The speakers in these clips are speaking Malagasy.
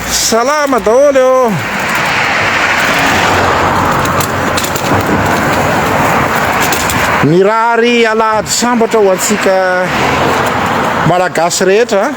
Salama daholo ô! Mirary alahady sambatra ho antsika Malagasy rehetra.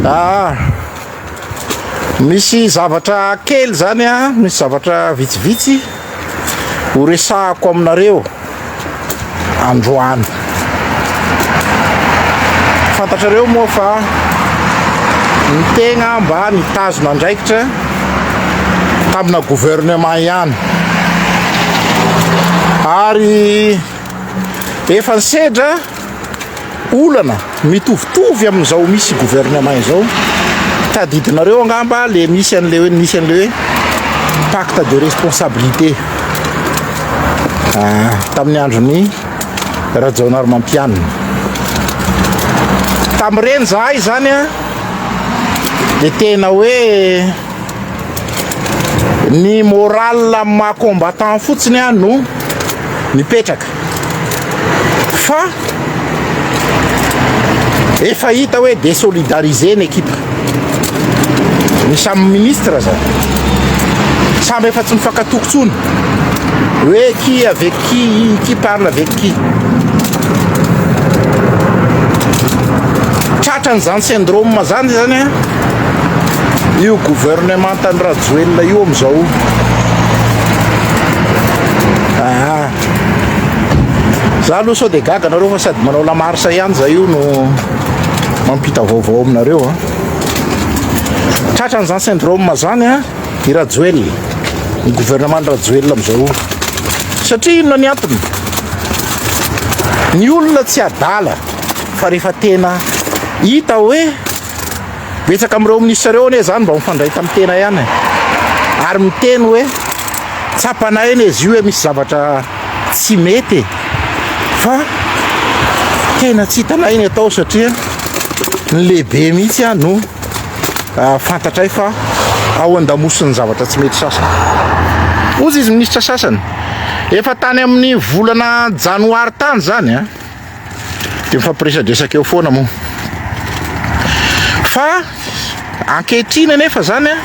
Ah, misy zavatra kely zany a, misy zavatra vitsivitsy ho resahako aminareo. androany. Fantatrareo moa fa ny tegna mba nitazona andraikitra tamina gouvernement ihany ary efa nisedra olana mitovitovy amin'izao misy gouvernement izao. Tadidinareo angamba le misy an'le hoe nisy an'le hoe pacte de responsabilité ah, tamin'ny andron'ny Rajaonarimampianina. Tamin'ireny zahay zany a de tena hoe ny moral maha combattant fotsiny a no mipetraka fa efa hita hoe désolidariser ny équipe ny samy ministre zany samy efa tsy mifankatoky tsony hoe qui avec qui qui parle avec qui tratran'izany syndrome zany zany a io gouvernementan'i Rajoelina io am'izao ah. Za aloha sao dia gaga nareo fa sady manao la marche ihany za io no mampita vaovao aminareo a. Tratran'izany syndrome zany a i Rajoelina, ny gouvernement Rajoelina am'izao. Satria inona ny antony? Ny olona tsy adala fa rehefa tena hita hoe Betsaka amin'ireo minisitra ireo anie zany mba mifandray tamin'ny tena ihany e. Ary miteny hoe tsapanay anie izy io hoe misy zavatra tsy mety e. Fa tena tsy hitanay ny atao satria ny lehibe mihitsy a no ah, fantatray fa ao an-damosin'ny zavatra tsy mety sasany. Hozy izy minisitra sasany. Efa tany amin'ny volana janoary tany zany a. Dia mifampiresadresaka eo foana moa. Fa ankehitriny anefa zany a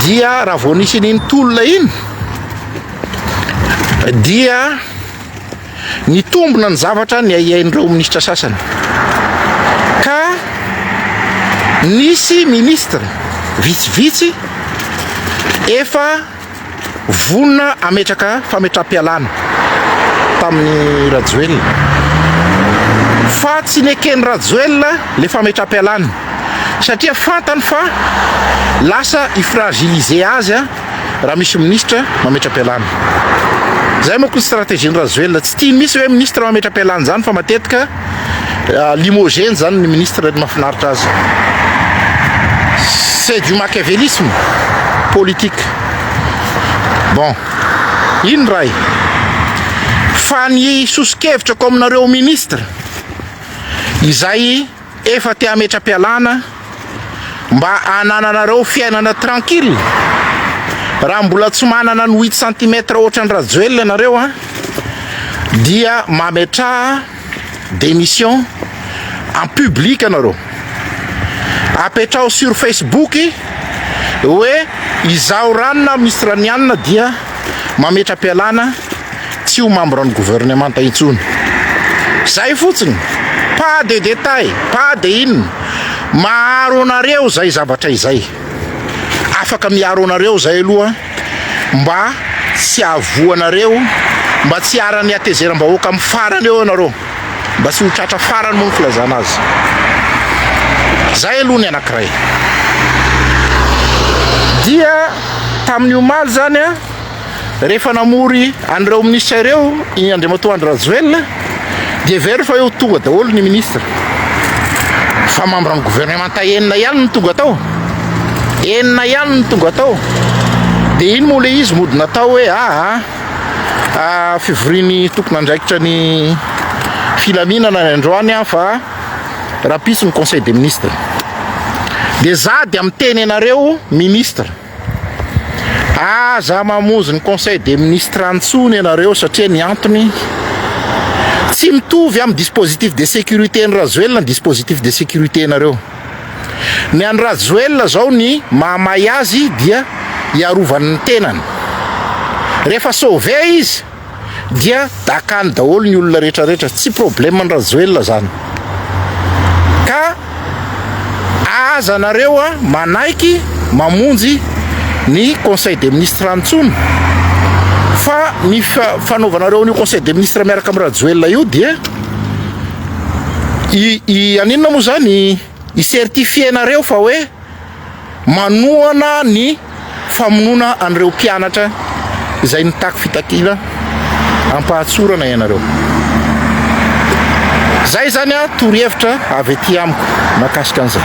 dia raha vao nisy an'iny tolona iny dia nitombina ny zavatra niahiahin'ireo minisitra sasany ka nisy ministre vitsivitsy efa Vonona hametraka fametram-pialana tamin'i Rajoelina fa tsy neken'i Rajoelina le fametram-pialana satria fantany fa lasa hi-fragiliser azy raha misy minisitra mametra-pialana. Zay manko ny stratégie-n'i Rajoelina, tsy tiany mihitsy hoe ministre mametra-pialana zany fa matetika limogeny zany ny ministre ny mahafinaritra azy. C'est du machiavélisme politique. Bon, iny ray. Fa ny soso-kevitrako aminareo ministre izay efa te hametra-pialana mba hanananareo fiainana tranquille, raha mbola tsy manana ny huit centimètres ohatran'i Rajoelina ianareo an, dia mametraha démission en public ianareo. Apetraho sur Facebook hoe izaho ranona ministre ny anona dia mametra-pialana tsy ho membre ny gouvernemanta intsony. Zay fotsiny, pas de détail, pas de inona. Maharo anareo zay zavatra izay. Afaka miaro anareo zay aloha mba tsy hahavoa anareo, mba tsy hiharan'ny hatezeram-bahoaka amin'ny farany eo ianareo. Mba tsy ho tratra farany moa ny filazana azy. Zay aloha ny anankiray. Dia tamin'ny omaly zany a, rehefa namory an'ireo minisitra ireo i Andriamatoa Andry Rajoelina dia heveriny fa hoe ho tonga daholo ny ministra. Fa membre ny gouvernemanta enina ihany no tonga tao. Enina ihany no tonga tao. Dia iny moa ilay izy mody natao hoe aa ah, fivorian'ny tompon'andraikitra ny filaminana ny androany ah, fa rahampitso ny conseil des ministres. Dia za dia miteny anareo ministre Aza mamonjy ny conseil des ministres intsony ianareo satria ny antony tsy mitovy amin'ny dispositif de sécurité ny Rajoelina ny dispositif de sécurité nareo. Ny an'i Rajoelina zao ny mahamay azy dia hiarovany ny tenany. Rehefa sauvé izy dia dakany daholo ny olona rehetra rehetra, tsy problème an'i Rajoelina zany. Ka aza nareo a manaiky mamonjy ny conseil des ministres intsony fa ny fanaovanareo an'io conseil des ministres miaraka amin'i Rajoelina io dia i i aninona moa zany i certifier-nareo fa hoe manohana ny famonoana an'ireo mpianatra izay nitaky fitakiana am-pahatsorana ianareo. Zay zany a torohevitra avy aty amiko mahakasika an'izay.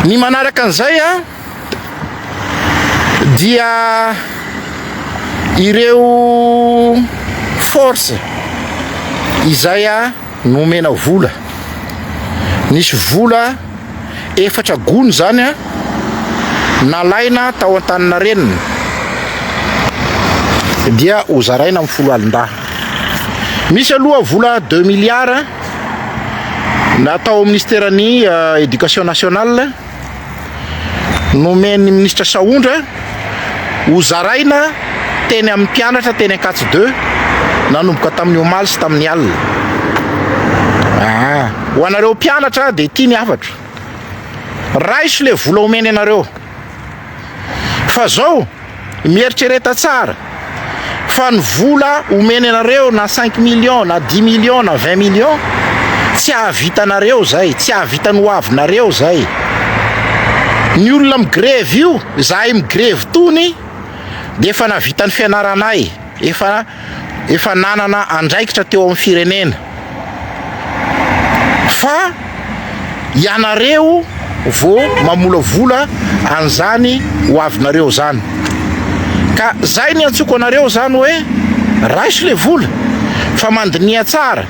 Ny manaraka an'izay a dia ireo force izay a nomena vola. Nisy vola efatra gony zany a nalaina tao Antaninarenina dia hozaraina amin'ny foloalindahy. Misy aloha vola deux milliards natao ministeran'ny éducation nationale nomen'ny minisitra Sahondra ho zaraina teny amin'ny mpianatra teny Ankatso deux nanomboka tamin'ny omaly sy tamin'ny alina. Ah, ho anareo mpianatra dia ity ny hafatro. Raiso le vola omeny anareo. Fa zao, mieritrereta tsara fa ny vola omeny anareo na cinq millions na dix millions na vingt millions tsy hahavitanareo zay, tsy hahavita ny hoavinareo zay. Ny olona migrevy io, zahay migrevy tony dia efa nahavita ny fianaranay, efa efa nanana andraikitra teo amin'ny firenena fa ianareo vao mamolavola an'izany ho avinareo zany ka zay ny antsoko anareo zany hoe raiso le vola fa mandiniha tsara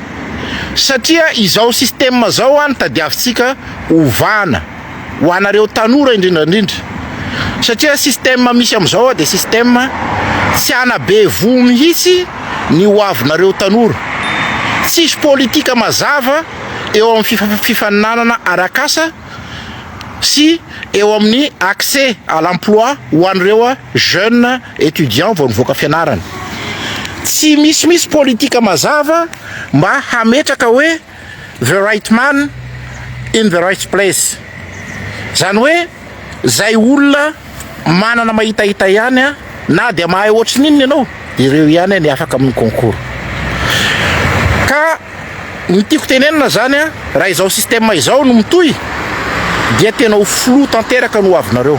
satria izao système zao an tadiavintsika ovana ho anareo tanora indrindra indrindra satria système misy amin'izao dia système tsy hanabe voho mihitsy ny ho avinareo tanora. Tsisy politika mazava eo amin'ny fifaninanana arak'asa sy eo amin'ny accès à l'emploi ho an'ireo jeunes étudiants vao nivoaka fianarana. Tsy misy mihitsy politika mazava mba hametraka hoe the right man in the right place. Zany hoe zay olona manana mahitahita ihany a, na dia mahay ohatry ny inona ianao, ireo ihany ny afaka amin'ny concours. Ka ny tiako tenenina zany a, raha izao système izao no mitohy dia tena ho flou tanteraka ny hoavinareo.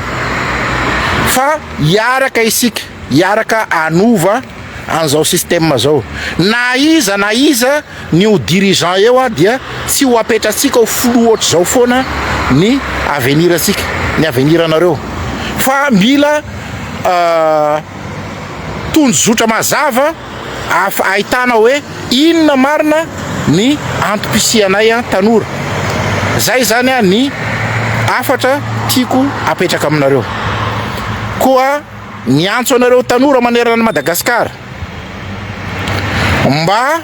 Fa hiaraka isika, hiaraka hanova an'izao système zao. Na iza na iza ny ho dirigeant eo a dia tsy ho apetratsika ho flou ohatr'izao foana ny avenir antsika, ny avenir anareo. Fa mila tondrozotra mazava ahitana hoe inona marina ny antom-pisianay tanora. Zay zany ny hafatra tiako apetraka aminareo. Koa miantso anareo tanora manerana an'i Madagasikara mba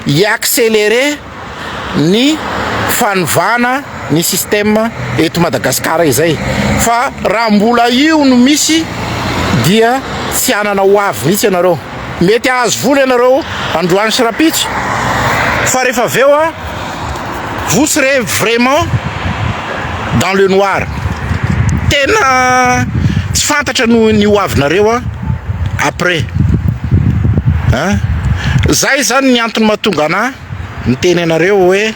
hi-accélérer ny fanovana ny système eto Madagasikara izay fa raha mbola io no misy dia tsy hanana ho avy mihitsy ianareo. Mety hahazo vola ianareo androany sy rahampitso fa rehefa avy eo a vous serez vraiment dans le noir. Tena tsy fantatra no ny ho avinareo a après. Hein? Zay zany ny antony mahatonga anah miteny anareo hoe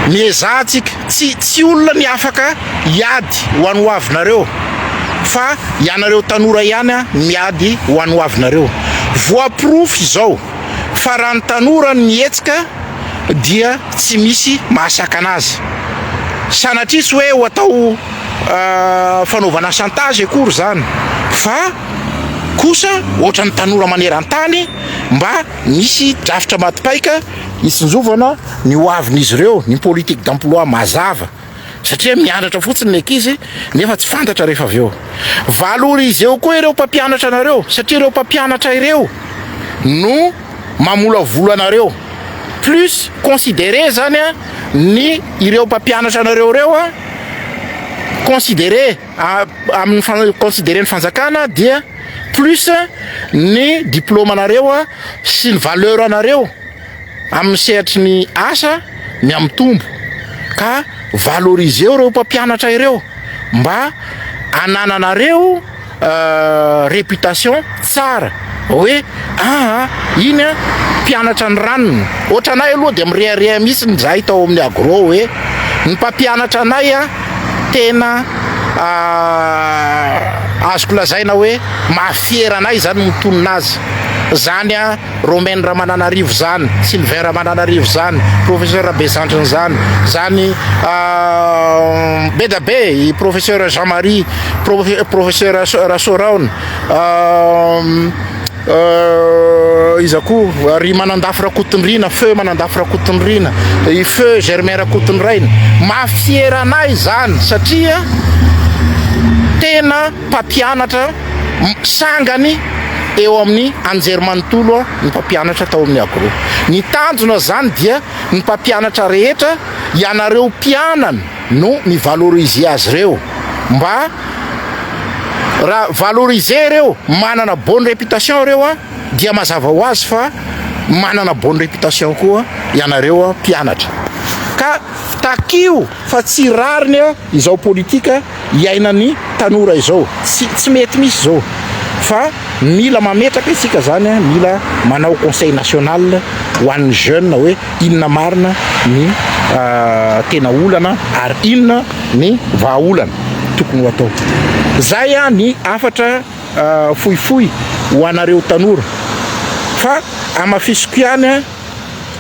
miezaha tsika, tsy tsy olona ny afaka hiady ho an'ny ho avinareo fa ianareo tanora ihany a miady ho an'ny ho avinareo. Voaporofo izao fa raha ny tanora no mihetsika dia tsy misy mahasakana azy. Sanatria tsy hoe ho atao fanaovana chantage akory izany fa kosa ohatran'ny tanora maneran-tany mba misy drafitra maty paika hitsinjovana ny ho avin'izy ireo, ny politique d'emploi mazava satria mianatra fotsiny ny ankizy nefa tsy fantatra rehefa avy eo. Valoriseo koa ireo mpampianatra anareo satria ireo mpampianatra ireo no mamolavola anareo. Plus considéré zany a ny ireo mpampianatra anareo ireo a, considéré amin'ny fan- considéré ny fanjakana dia plus ny diplôme anareo a sy ny valeur anareo amin'ny sehatry ny asa mihamitombo, ka valoriseo ireo mpampianatra ireo mba anananareo réputation tsara hoe aa iny a mpianatra ny ranona. Ohatra anay aloha dia mirehareha mihitsy ny zahay tao amin'ny agro hoe ny mpampianatra anay a tena azoko lazaina hoe mahafiera anay zany mitonona azy zany a Romaine Ramananarivo zany, Sylvain Ramananarivo zany, professeur Rabezandriny zany, zany be da be, i professeur Jean Marie, professeur Rasoaraona, iza koa, ry Manandafy Rakotonirina, feu Manandafy Rakotonirina, i feu Germain Rakotoniraina. Mahafiera anay zany satria tena mpampianatra sangany eo amin'ny anjerimanontolo ny mpampianatra tao amin'ny agro. Ny tanjona zany dia ny mpampianatra rehetra, ianareo mpianany no mi-valoriser azy ireo, mba raha valoriser ireo, manana bonne réputation ireo a, dia mazava ho azy fa manana bonne réputation koa ianareo mpianatra. Ka takio fa tsy rariny a izao politika iainan'ny tanora izao, tsy tsy mety mihitsy izao fa mila mametraka isika zany a, mila manao conseil national ho an'ny jeune hoe inona marina ny tena olana ary inona ny vahaolana tokony ho atao. Zay a ny hafatra fohifohy ho anareo tanora, fa hamafisiko ihany a,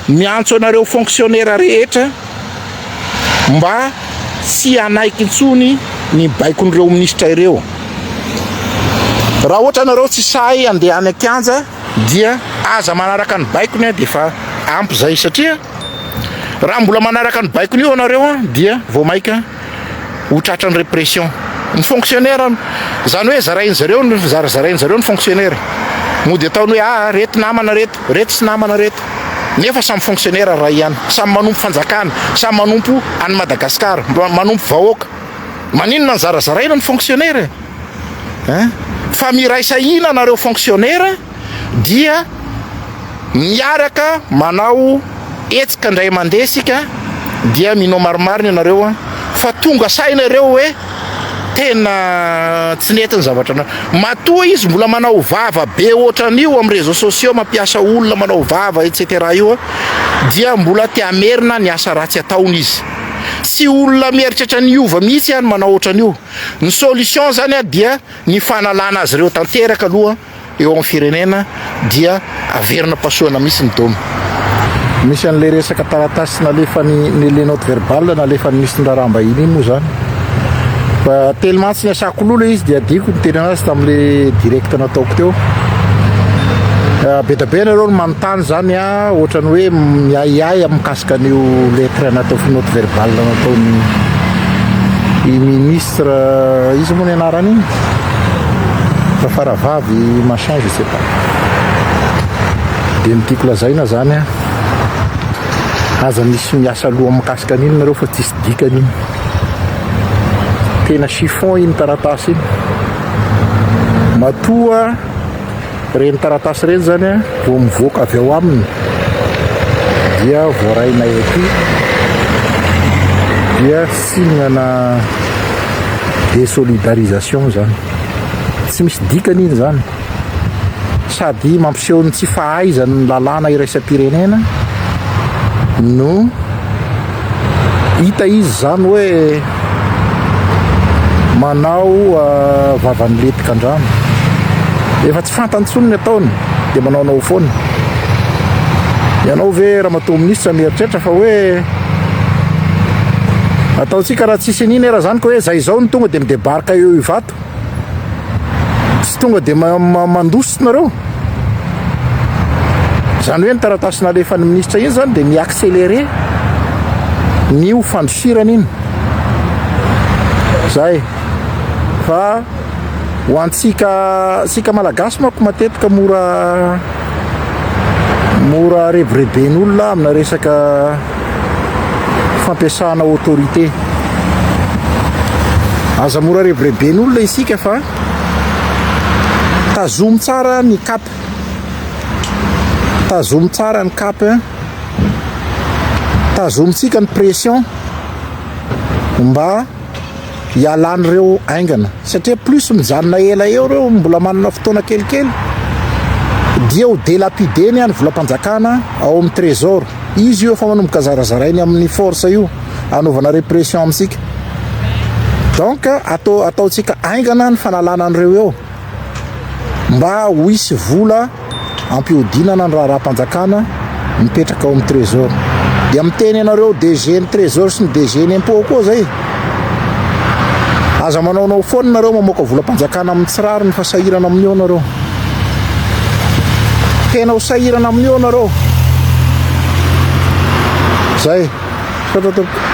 miantso anareo fonctionnaire rehetra mba tsy hanaiky intsony ny baikon'ireo minisitra ireo. Raha ohatra anareo tsy sahy handeha any an-kianja dia aza manaraka ny baikony dia efa ampy zay, satria raha mbola manaraka ny baikony io anareo dia vao maika ho tratran'ny répression. Ny fonctionnaire zany hoe zarain zareo ny zarazarain zareo ny fonctionnaire, mody ataony hoe ah reto namana reto, reto tsy namana reto, nefa samy fonctionnaire ray ihany, samy manompo fanjakana, samy manompo an'i Madagasikara, manompo vahoaka. Maninona ny zarazaraina ny fonctionnaire e? Fa miraisa hina nareo fonctionnaire dia miaraka manao hetsika indray mandeha isika dia mino marimarina ianareo a fa tonga saina ireo hoe tena tsy nety ny zavatra na matoa izy mbola manao vava be ohatran'io amin'ny réseaux sociaux, mampiasa olona manao vava et cetera io a, dia mbola te hamerina ny asa ratsy ataony izy. Tsy olona mieritreritra ny hiova mihitsy any manao ohatran'io. Ny solution zany a dia ny fanalana azy ireo tanteraka aloha eo amin'ny firenena dia averina pasohana mihitsy ny dôme. Misy an'ilay resaka taratasy nalefany ny le note verbale nalefan'ny minisitry ny raharaham-bahiny iny moa zany. Fa tellement tsy niasako loha ilay izy dia adiko niteny anazy tamin'ilay direct nataoko teo. Be dia be nareo no manontany zany a, ohatran'ny hoe miahiahy mikasika an'io lettre natao note verbale nataon'ny i ministre iza moa ny anarany iny? Rafaravavy machin je sais pas. Dia ny tiako lazaina zany a, aza misy miasa loha mikasika an'iny nareo fa tsisy dikany iny. Tena chiffon iny taratasy iny. Matoa Ireny taratasy ireny zany vao mivoaka avy ao aminy dia voarainay aty dia signe-na désolidarisation zany. Tsy misy dikany iny zany. Sady mampiseho ny tsy fahaizany ny lalàna iraisam-pirenena no hita izy zany hoe manao vavan'ny letika an-drano. Efa tsy fantany intsony ny ataony dia manaonao foana. Ianao ve ramatoa minisitra mieritreritra fa hoe ataontsika raha tsisy an'iny era zany ka hoe zay izao no tonga dia midebarka eo Ivato. Tsy tonga dia mandositra nareo. Izany hoe ny taratasy nalefan'ny minisitra iny zany dia mi-accélérer ny ho fandosirana iny. Zay. Fa ho antsika tsika malagasy manko matetika mora Mora rebireben'olona amina resaka fampiasana autorité. Aza mora rebireben'olona isika fa tazomy tsara ny cap. Tazomy tsara ny cap. Tazomintsika ny pression mba hialan'ireo haingana satria plus mijanona ela eo ireo mbola manana fotoana kelikely dia ho delapideny any volam-panjakana ao amin'ny trésor. Izy io efa manomboka zarazarainy amin'ny force io anaovana répression amintsika. Donc atao ataontsika haingana ny fanalana an'ireo eo mba ho hisy vola Ampihodinana ny raharaham-panjakana mipetraka ao amin'ny Trésor. Dia miteny anareo DG ny Trésor sy ny DG ny Impôt koa zay. Aza manaonao foana nareo mamoaka volam-panjakana amin'ny tsy rariny fa sahirana amin'io nareo. Tena ho sahirana amin'io nareo. Zay. Misaotra tompoko.